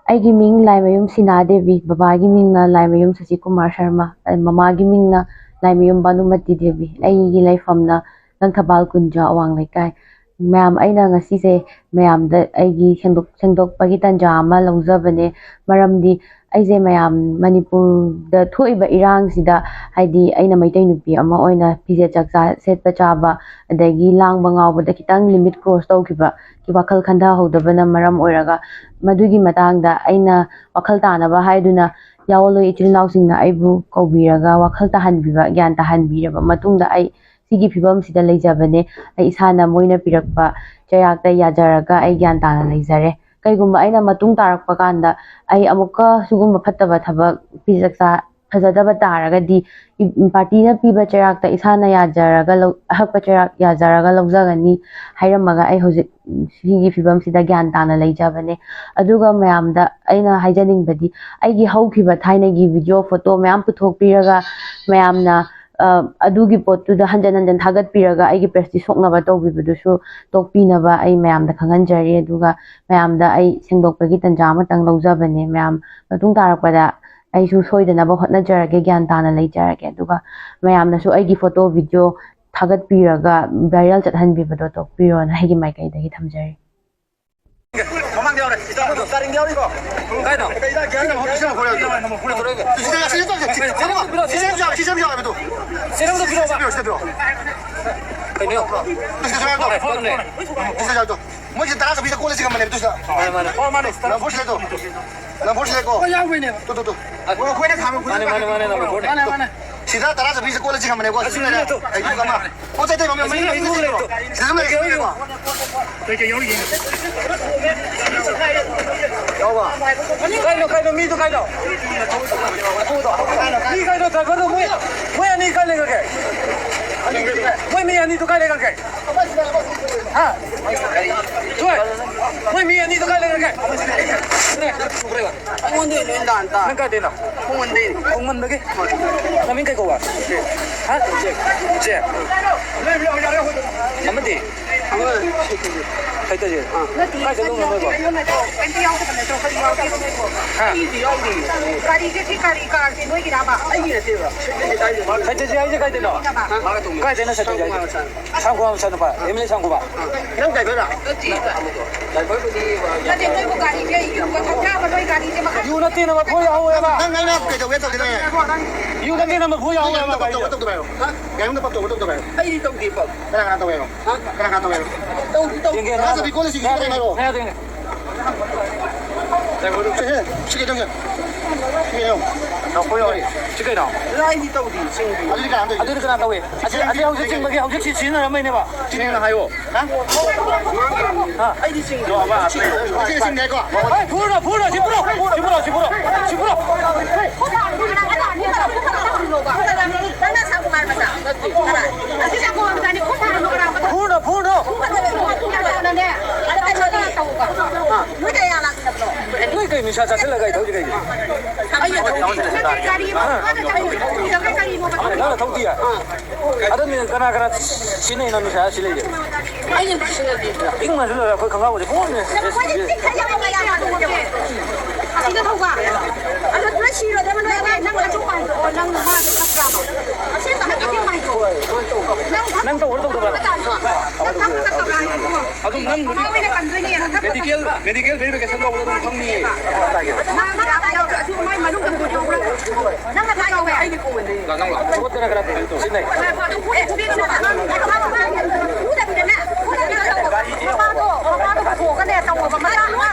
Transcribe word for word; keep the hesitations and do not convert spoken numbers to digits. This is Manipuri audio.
ꯑꯩꯒꯤ ꯃꯤꯡ ꯂꯥꯏꯃꯌꯨꯝ ꯁꯤꯅꯥ ꯗꯦꯕꯤ, ꯕꯕꯥꯒꯤ ꯃꯤꯡꯅ ꯂꯥꯏꯃꯌꯨꯝ ꯁꯁꯤꯀꯨꯃꯥꯔ ꯁꯔꯃ, ꯃꯃꯥꯒꯤ ꯃꯤꯡꯅ ꯂꯥꯏꯃꯌꯨꯝ ꯚꯥꯅꯨꯃꯇꯤ ꯗꯦꯕꯤ꯫ ꯑꯩꯒꯤ ꯂꯩꯐꯝꯅ ꯂꯪꯊꯕꯥꯜ ꯀꯨꯟꯖ, ꯑꯋꯥꯡ ꯂꯩꯀꯥꯏ꯫ ꯃꯌꯥꯝ, ꯑꯩꯅ ꯉꯁꯤꯁꯦ ꯃꯌꯥꯝꯗ ꯑꯩꯒꯤ ꯁꯦꯡꯗꯣꯛ-, ꯁꯦꯡꯗꯣꯛꯄꯒꯤ ꯇꯥꯟꯖꯥ ꯑꯃ ꯂꯧꯖꯕꯅꯦ꯫ ꯃꯔꯝꯗꯤ ꯑꯩꯁꯦ ꯃꯌꯥꯝ ꯃꯅꯤꯄꯨꯔꯗ ꯊꯣꯛꯏꯕ ꯏꯔꯥꯡꯁꯤꯗ, ꯍꯥꯏꯗꯤ ꯑꯩꯅ ꯃꯩꯇꯩ ꯅꯨꯄꯤ ꯑꯃ ꯑꯣꯏꯅ ꯐꯤꯖꯦꯠ ꯆꯥꯛꯆꯥ ꯁꯦꯠꯄ ꯆꯥꯕ, ꯑꯗꯒꯤ ꯂꯥꯡꯕ ꯉꯥꯎꯕꯗ ꯈꯤꯇꯪ limit cross ꯇꯧꯈꯤꯕ, ꯋꯥꯈꯜ ꯈꯟꯊꯍꯧꯗꯕꯅ ꯃꯔꯝ ꯑꯣꯏꯔꯒ, ꯃꯗꯨꯒꯤ ꯃꯇꯥꯡꯗ ꯑꯩꯅ ꯋꯥꯈꯜ ꯇꯥꯅꯕ ꯍꯥꯏꯗꯨꯅ ꯌꯥꯑꯣꯟꯂꯣꯏ ꯏꯆꯤꯜ ꯏꯅꯥꯎꯁꯤꯡꯅ ꯑꯩꯕꯨ ꯀꯧꯕꯤꯔꯒ ꯋꯥꯈꯜ ꯇꯥꯍꯟꯕꯤꯕ, ꯒ꯭ꯌꯥꯟ ꯇꯥꯍꯟꯕꯤꯔꯕ ꯃꯇꯨꯡꯗ ꯑꯩ ꯁꯤꯒꯤ ꯐꯤꯕꯝꯁꯤꯗ ꯂꯩꯖꯕꯅꯦ꯫ ꯑꯩ ꯏꯁꯥꯅ ꯃꯣꯏꯅ ꯄꯤꯔꯛꯄ ꯆꯩꯔꯥꯛꯇ ꯌꯥꯖꯔꯒ ꯑꯩ ꯒ꯭ꯌꯥꯟ ꯇꯥꯅ ꯂꯩꯖꯔꯦ꯫ ꯀꯩꯒꯨꯝꯕ ꯑꯩꯅ ꯃꯇꯨꯡ ꯇꯥꯔꯛꯄ ꯀꯥꯟꯗ ꯑꯩ ꯑꯃꯨꯛꯀ ꯁꯤꯒꯨꯝꯕ ꯐꯠꯇꯕ ꯊꯕꯛ, ꯐꯤꯖꯦꯠ ꯆꯥꯛꯆꯥ ꯐꯖꯗꯕ ꯇꯥꯔꯒꯗꯤ, ꯏ-, ꯄꯥꯔꯇꯤꯅ ꯄꯤꯕ ꯆꯩꯔꯥꯛꯇ ꯏꯁꯥꯅ ꯌꯥꯖꯔꯒ ꯂꯧ-, ꯑꯍꯛꯄ ꯆꯩꯔꯥꯛ ꯌꯥꯖꯔꯒ ꯂꯧꯖꯒꯅꯤ ꯍꯥꯏꯔꯝꯃꯒ ꯑꯩ ꯍꯧꯖꯤꯛ ꯁꯤꯒꯤ ꯐꯤꯕꯝꯁꯤꯗ ꯒ꯭ꯌꯥꯟ ꯇꯥꯅ ꯂꯩꯖꯕꯅꯦ꯫ ꯑꯗꯨꯒ ꯃꯌꯥꯝꯗ ꯑꯩꯅ ꯍꯥꯏꯖꯅꯤꯡꯕꯗꯤ, ꯑꯩꯒꯤ ꯍꯧꯈꯤꯕ ꯊꯥꯏꯅꯒꯤ video, photo ꯃꯌꯥꯝ ꯄꯨꯊꯣꯛꯄꯤꯔꯒ ꯃꯌꯥꯝꯅ, ꯑ, ꯑꯗꯨꯒꯤ ꯄꯣꯠꯇꯨꯗ ꯍꯟꯖꯟ ꯍꯟꯖꯟ ꯊꯥꯒꯠꯄꯤꯔꯒ ꯑꯩꯒꯤ prestige ꯁꯣꯛꯅꯕ ꯇꯧꯕꯤꯕꯗꯨꯁꯨ ꯇꯣꯛꯄꯤꯅꯕ ꯑꯩ ꯃꯌꯥꯝꯗ ꯈꯪꯍꯟꯖꯔꯤ꯫ ꯑꯗꯨꯒ ꯃꯌꯥꯝꯗ ꯑꯩ ꯁꯦꯡꯗꯣꯛꯄꯒꯤ ꯇꯟꯖꯥ ꯑꯃꯇꯪ ꯂꯧꯖꯕꯅꯦ꯫ ꯃꯌꯥꯝ ꯃꯇꯨꯡ ꯇꯥꯔꯛꯄꯗ ꯑꯩꯁꯨ ꯁꯣꯏꯗꯅꯕ ꯍꯣꯠꯅꯖꯔꯒꯦ, ꯒ꯭ꯌꯥꯟ ꯇꯥꯅ ꯂꯩꯖꯔꯒꯦ꯫ ꯑꯗꯨꯒ ꯃꯌꯥꯝꯅꯁꯨ ꯑꯩꯒꯤ photo, video ꯊꯥꯒꯠꯄꯤꯔꯒ viral ꯆꯠꯍꯟꯕꯤꯕꯗꯣ ꯇꯣꯛꯄꯤꯔꯣꯅ ꯑꯩꯒꯤ ꯃꯥꯏꯀꯩꯗꯒꯤ ꯊꯝꯖꯔꯤ꯫ ꯃꯃꯥꯡꯗ ꯌꯥꯎꯔꯦ꯫ ꯁꯤꯗ ꯆꯥꯔꯤꯡꯗ ꯌꯥꯎꯔꯤꯀꯣ? ꯀꯥꯏꯗꯅꯣ? ꯁꯤꯗ ꯌꯥꯎꯔꯦ, ꯁꯤꯗ ꯌꯥꯎꯔꯦ꯫ ꯁꯤꯗ ꯌꯥꯎꯔꯦ, ꯁꯤꯗ ꯌꯥꯎꯔꯦ꯫ ꯆꯦꯔꯪꯗꯣ ꯄꯤꯔꯛꯑꯣ꯫ ꯁꯤꯗ ꯌꯥꯎꯔꯦ, ꯁꯤꯗ ꯌꯥꯎꯔꯦ꯫ ꯀꯩꯅꯣ? ꯁꯤꯗ ꯌꯥꯎꯔꯦ꯫ ꯃꯣꯏꯁꯦ ꯇꯔꯥ ꯆꯠꯄꯤꯗ ꯀꯣꯜꯂ ꯆꯤꯡꯉꯝꯕꯅꯦꯕ, ꯑꯗꯨꯁꯤꯗ꯫ ꯃꯥꯅꯦ, ꯃꯥꯅꯦ꯫ ꯍꯣꯏ, ꯃꯥꯅꯦ꯫ ꯂꯪꯐꯣꯔꯁꯤꯗ ꯇꯣ꯫ ꯂꯪꯐꯣꯔꯁꯤꯗ ꯀꯣ꯫ ꯍꯣꯏ, ꯌꯥꯎꯕꯩꯅꯦꯕ꯫ Two, two, two. ꯍꯣꯏ, ꯑꯩꯈꯣꯏꯅ ꯊꯥꯕ ꯃꯥꯅꯦ, ꯃꯥꯅꯦ, ꯃꯥꯅꯦ, ꯂꯪꯐꯣꯔꯅꯦ꯫ ꯃꯥꯅꯦ, ꯃꯥꯅꯦ꯫ ꯁꯤꯗ ꯇꯔꯥ ꯆꯠꯄꯤꯁꯦ ꯀꯣꯜꯂ ꯆꯤꯡꯉꯝꯕꯅꯦꯀꯣ꯫ ꯑꯁꯤ ꯂꯩꯔꯦ꯫ ꯑꯩ ꯑꯃ꯫ ꯄꯣꯠ ꯆꯩ ꯇꯩꯕ ꯑꯃ ꯑꯁꯤ ꯂꯩꯔꯦ꯫ ꯁꯤꯗ ꯑꯗꯨꯝ ꯂꯩꯔꯦ꯫ ꯀꯩꯀꯩ ꯌꯥꯎꯔꯤꯒꯦ? ꯌꯥꯎꯕ꯫ ꯀꯥꯏꯅꯣ, ꯀꯥꯏꯅꯣ, ꯃꯤꯗꯣ ꯀꯥꯏꯅꯣ? ꯃꯤ ꯀꯥꯏꯅꯣ, driverꯗꯣ ꯃꯣꯏ, ꯃꯣꯏ ꯑꯅꯤ ꯀꯥꯏ ꯂꯩꯈ꯭ꯔꯒꯦ? ꯃꯣꯏ ꯃꯤ ꯑꯅꯤꯗꯣ ꯀꯥꯏ ꯂꯩꯈ꯭ꯔꯒꯦ? ꯍꯥ? ꯊꯣꯏ, ꯃꯣꯏ ꯃꯤ ꯑꯅꯤꯗꯣ ꯀꯥꯏ ꯂꯩꯈ꯭ꯔꯒꯦ? ꯑꯩꯉꯣꯟꯗ ꯂꯣꯏ ꯂꯥꯟ ꯇꯥ꯫ ꯅꯪ ꯀꯥꯏꯗꯩꯅꯣ? ꯈꯣꯡꯃꯟꯗꯩꯅꯤ꯫ ꯈꯣꯡꯃꯟꯗꯒꯤ? ꯅꯃꯤꯡ ꯀꯩ ꯀꯧꯕ? ꯍꯥ? ꯖꯦꯛ꯫ ꯑꯃꯗꯤ? ꯁꯩꯇꯁꯦ꯫ ꯀꯥꯏꯗ ꯂꯧꯅꯣ ꯅꯣꯏꯕꯣ? ꯀꯩꯝꯇ ꯌꯥꯎꯗꯕ ꯅꯠꯇ꯭ꯔꯣ? ꯀꯔꯤ ꯌꯥꯎꯒꯦ ꯅꯣꯏꯕꯣ? ꯍꯥ? ꯑꯩꯒꯤꯗꯤ ꯌꯥꯎꯗꯦ꯫ ꯒꯥꯔꯤꯁꯦ, ꯁꯤ ꯒꯥꯔꯤ ꯀꯥꯔꯁꯦ ꯅꯣꯏꯒꯤꯔꯕ? ꯑꯩꯒꯤ ꯅꯠꯇꯦꯕ꯫ ꯁꯩꯇꯁꯦ ꯍꯥꯏꯁꯦ ꯀꯥꯏꯗꯅꯣ? ꯀꯥꯏꯗꯅꯣ ꯁꯩꯇꯁꯦ ꯍꯥꯏꯁꯦ? ꯁꯥꯡꯈꯣ ꯃꯆꯥꯅꯨꯄꯥ, ꯑꯦꯝ ꯑꯦꯜ ꯑꯦ ꯁꯥꯡꯈꯣꯕ꯫ ꯅꯪ ꯗ꯭ꯔꯥꯏꯚꯔꯔꯣ? ꯅꯠꯇꯦ, ꯅꯣꯏꯕꯨ ꯒꯥꯔꯤꯁꯦ ꯌꯨꯒ ꯊꯛꯅꯕ ꯅꯣꯏ ꯒꯥꯔꯤꯁꯦ ꯃꯈꯜ ꯌꯨ ꯅꯠꯇꯦꯅ ꯃꯈꯣꯏ ꯌꯥꯎꯋꯦꯕ꯫ ꯅꯪ, ꯅꯪꯅ ꯀꯩꯗꯧꯒꯦ ꯇꯧꯒꯦ ꯅꯪ? ꯌꯨ ꯅꯠꯇꯦꯅ ꯃꯈꯣꯏ ꯌꯥꯎꯋꯦꯕ ꯅꯪ ꯄꯞ ꯇꯧꯒꯦ ꯒꯥꯔꯤꯗꯣ꯫ ꯇꯧꯗꯕ ꯍꯥꯏꯔꯣ? ꯍꯥ? ꯒꯥꯔꯤ ꯃꯅꯨꯡꯗ ꯄꯞ ꯇꯧꯒꯦ ꯇꯧꯗꯕ ꯍꯥꯏꯔꯣ? ꯑꯩꯗꯤ ꯇꯧꯗꯦ ꯄꯞ꯫ ꯀꯅꯥ ꯀꯅꯥ ꯇꯧꯋꯦ ꯍꯥꯏꯅꯣ? ꯍꯥ? ꯀꯅꯥ ꯀꯅꯥ ꯇꯧꯋꯦ ꯍꯥꯏꯅꯣ? ꯇꯧꯗꯦ, ꯇꯧꯗꯦ꯫ ꯌꯦꯡꯒꯦ, ꯀꯅꯥ ꯆꯠꯄꯤ ꯀꯣꯜꯂꯤꯁꯤ? ꯌꯦꯡꯒꯦ, ꯌꯦꯡꯒꯦ꯫ ꯁꯤ ꯀꯩꯅꯣ? ꯁꯤ ꯀꯩꯅꯣ? ꯁꯤ ꯀꯩꯅꯣ? ꯑꯩꯗꯤ ꯇꯧꯗꯦ, ꯆꯤꯡꯗꯦ꯫ ꯑꯗꯨꯗꯤ ꯀꯅꯥ ꯇꯧꯏ? ꯑꯗꯨꯗꯤ ꯀꯅꯥ ꯇꯧꯏ? ꯑꯁꯤ, ꯑꯁꯤ ꯍꯧꯖꯤꯛ ꯆꯤꯡꯕꯒꯤ ꯍꯧꯖꯤꯛ ꯁꯤ ꯁꯤꯖꯤꯟꯅꯔꯝꯕꯩꯅꯦꯕ꯫ ꯆꯤꯡꯉꯦꯅ ꯍꯥꯏꯌꯣ꯫ ꯍꯥ? ꯍꯥ? ꯑꯩꯗꯤ ꯆꯤꯡꯗꯦ꯫ ꯁꯤ ꯆꯤꯡꯗꯦꯀꯣ? ꯍꯣꯏ, ꯐꯨꯔꯣ, ꯐꯨꯔꯣ, ꯁꯤ ꯐꯨꯔꯣ, ꯁꯤ ꯐꯨꯔꯣ, ꯁꯤ ꯐꯨꯔꯣ, ꯁꯤ ꯐꯨꯔꯣ꯫ ꯅꯪꯅ ꯁꯥꯀꯨꯃꯥꯔ ꯃꯆꯥ꯫ ꯐꯨꯔꯣ, ꯐꯨꯔꯣ꯫ ꯅꯣꯏ ꯀꯩ ꯅꯤꯁꯥ ꯆꯥꯁꯤꯜꯂꯒ ꯑꯩ ꯊꯧꯔꯤ ꯀꯩꯒꯤꯅꯣ? ꯅꯪꯅ ꯊꯧꯗꯤꯌꯦ? ꯑꯗꯨꯅꯤ ꯀꯅꯥ ꯀꯅꯥ ꯁꯤꯖꯤꯟꯅꯩꯅꯣ ꯅꯤꯁꯥ ꯁꯤ ꯂꯩꯁꯦ? ꯏꯪꯅꯁꯨ ꯂꯩꯔꯦ ꯑꯩꯈꯣꯏ ꯈꯪꯒꯥꯎꯁꯦ ꯄꯨꯡꯃꯣꯠꯅꯦ꯫ ꯁꯤꯗ ꯊꯧꯕ꯫ ꯑꯗꯣ ꯂꯣꯏ ꯁꯤꯔꯣ, ꯑꯗꯨꯒ ꯅꯣꯏ ꯑꯉꯥꯡ ꯅꯪ ꯑꯆꯧꯕ ꯍꯥꯏꯗꯣꯛꯑꯣ, ꯅꯪ ꯅꯨꯄꯥꯗꯣ ꯈꯠꯇ꯭ꯔꯥꯕ? ꯑꯁꯦꯡꯕ ꯍꯥꯏꯗꯣꯛꯑꯣ, ꯑꯁꯦꯡꯕ ꯍꯥꯏꯗꯣꯛꯑꯣ꯫ ꯅꯪ ꯅꯪ ꯇꯧꯕ꯭ꯔꯣ ꯇꯧꯗꯕ꯭ꯔꯣ? ꯅꯪ ꯊꯕꯛ ꯈꯠꯇꯕ꯭ꯔꯥ ꯍꯥꯏꯗꯣꯛꯑꯣ꯫ ꯑꯗꯨꯝ ꯅꯪ ꯃꯃꯥ ꯍꯣꯏꯅ ꯀꯟꯗꯣꯏꯅꯦ, ꯅꯪ ꯊꯕꯛ ꯃꯦꯗꯤꯀꯦꯜ, ꯃꯦꯗꯤꯀꯦꯜ ꯚꯦꯔꯤꯐꯤꯀꯦꯁꯟ ꯇꯧꯕꯗ ꯑꯗꯨꯝ ꯈꯪꯅꯤꯌꯦ꯫ ꯃꯥ ꯃꯥ ꯌꯥꯎꯔꯁꯨ ꯑꯗꯨ ꯃꯥꯏ ꯃꯅꯨꯡꯗ ꯄꯣꯠ ꯌꯥꯎꯕ꯭ꯔꯥ? ꯅꯪꯅ ꯀꯥꯏ ꯌꯥꯎꯋꯦ? ꯑꯩꯗꯤ ꯀꯣꯡꯒꯣꯟꯗ ꯌꯦꯡꯉꯦ꯫ ꯅꯪ ꯂꯥꯛꯑꯣ꯫ ꯄꯣꯠꯇꯅ ꯈꯔ ꯐꯩ ꯇꯧ꯫ ꯁꯤꯟꯅꯩ꯫ ꯉꯥꯏꯈꯣ, ꯑꯗꯨ ꯄꯨꯔꯦ, ꯄꯨꯔꯦ, ꯄꯨꯔꯦ꯫ ꯐꯨꯗꯕꯤꯗꯅꯦ, ꯐꯨꯗꯕꯤꯗꯅꯦ ꯇꯧꯕ꯫ ꯃꯃꯥꯗꯣ, ꯃꯃꯥꯗꯣ ꯄꯨꯊꯣꯛꯑꯒꯅꯦ ꯇꯧꯕ꯫ ꯃꯆꯥ ꯑꯉꯥꯡ